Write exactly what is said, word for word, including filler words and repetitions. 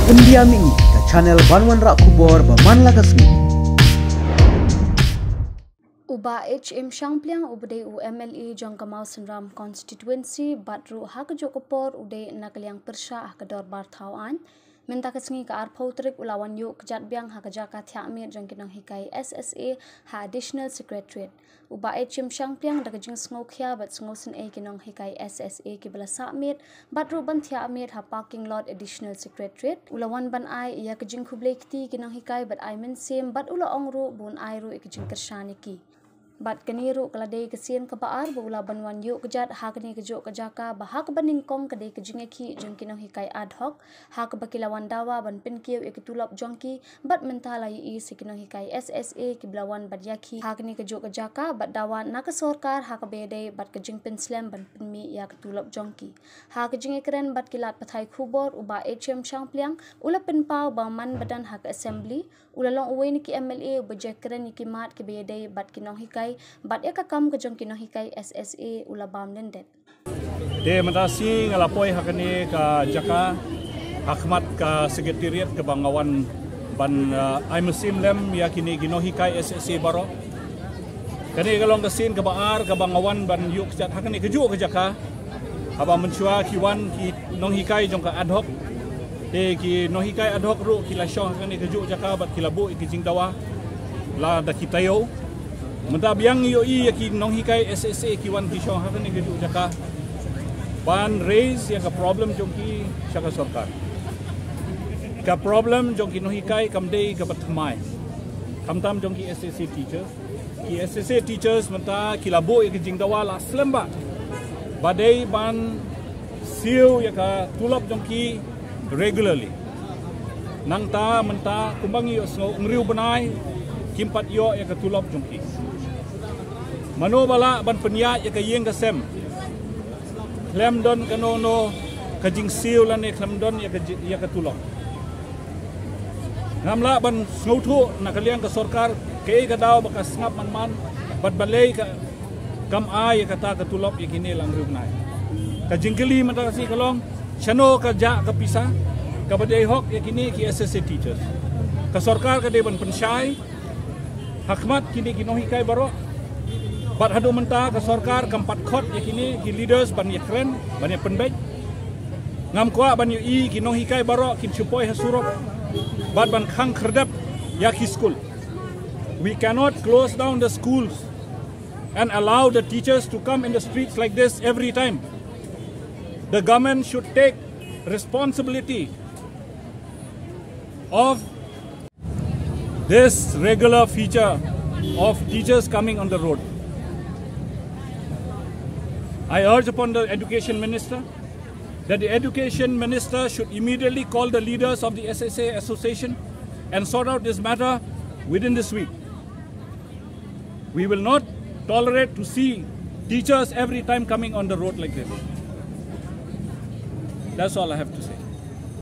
India Mini, ka channel ban wanrah khubor ba man la ka sngi. U Bah H M Shangpliang uba dei u M L A jong ka Mawsynram constituency bad ruh ha kajuh ka por u dei na ka liang pyrshah ha ka dorbar thaw aiñ, mynta ka sngi ka arphew tarik u la wan ïuh kjat biang ha ka jaka thiah miet jong ki nonghikai S S A ha Additional Secretariat. U Bah H M Shangpliang da ka jingsngewkhia bad sngewsynei ki nonghikai S S A kiba la sah miet bad ruh ban thiah miet ha parking lot Additional Secretariat, u la wan ban ai ïa ka jingkhublei kti ki nonghikai bad ai mynsiem bad u la ong ruh ba un ai ruh ïa ka jingkyrshan ïa ki. Bad kane ruh ka la dei ka sien kaba ar ba u la ban wan ïuh kjat ha kane kajuh ka jaka ba ha kaba nyngkong ka dei ka jingïakhih jong ki nonghikai ad hoc, ha kaba ki la wan dawa ban pynkiew ïa ka tulop jong ki, bad mynta la ïohi sa ki nonghikai S S A kiba la wan bad ïakhih ha kane kajuh ka jaka bad dawa na ka sorkar ha kaba ïadei bad ka jingpynslem ban pynmih ïa ka tulop jong ki. Ha ka jingïakren bad ki lad pathai khubor u Bah H M Shangpliang u la pynpaw ba man ba don ha ka assembly, u la long uwei na ki M L A uba jia kren ïa ki mat kiba ïadei bad ki nonghikai bad ïa ka kam ka jong ki nonghikai S S A u la bam lyndet. Te mynta shi nga la poi ha kane ka jaka ha khmat ka secretariat kaba nga wan ban, uh, ai mynsiem lem ïa kine ki nonghikai S S A baroh. Kane ka long ka sien kaba ar kaba nga wan ban ïuh kjat ha kane kajuh ka jaka. Haba mynshuwa ki wan ki nonghikai jong ka ad hoc. Te ki nonghikai ad hoc ruh ki la shong ha kane kajuh jaka bad ki la buh ïa ki jingdawa la da ki taïew. Mynta biang ïohi ïa ki nonghikai S S A ki wan ki shong ha kane kajuh jaka ban raise ïa ka problem jong ki sha ka sorkar. Ka problem jong ki nonghikai kam dei kaba thymmai, khamtam jong ki S S A teachers. Ki S S A teachers mynta ki la buh ïa ka jingdawa la slem bha ba dei ban siew ïa ka tulop jong ki regularly. Nangta mynta kumba ngi ïohsngew, hynriew bnai kim pat ïoh ïa ka tulop jong ki. Mano ba lah ban pynïaid ïa ka ïing ka sem? Khlem don kano kano ka jingsiew lane khlem don ïa ka ji-, ïa ka tulop. Ngam lah ban sngewthuh na ka liang ka sorkar kaei ka daw ba ka sngap man man bad balei ka kam ai ïa kata ka tulop ïa kine la hynriew bnai. Ka jingkylli mynta ka sngi ka long, shano ka jah ka pisa kaba dei hok ïa kine ki S S A teachers? Ka sorkar ka dei ban pynshai ha khmat kine ki nonghikai baroh. Bad haduh mynta ka sorkar kam pat khot ïa kine ki leaders ban ïakren, ban ïapynbeit. Ngam kwah ban ïohi ki nonghikai baroh kin shu poi ha surok bad ban khang khyrdep ïa ki skul. We cannot close down the schools and allow the teachers to come in the streets like this every time. The government should take responsibility of this regular feature of teachers coming on the road. I urge upon the education minister that the education minister should immediately call the leaders of the S S A association and sort out this matter within this week. We will not tolerate to see teachers every time coming on the road like this. That's all I have to say.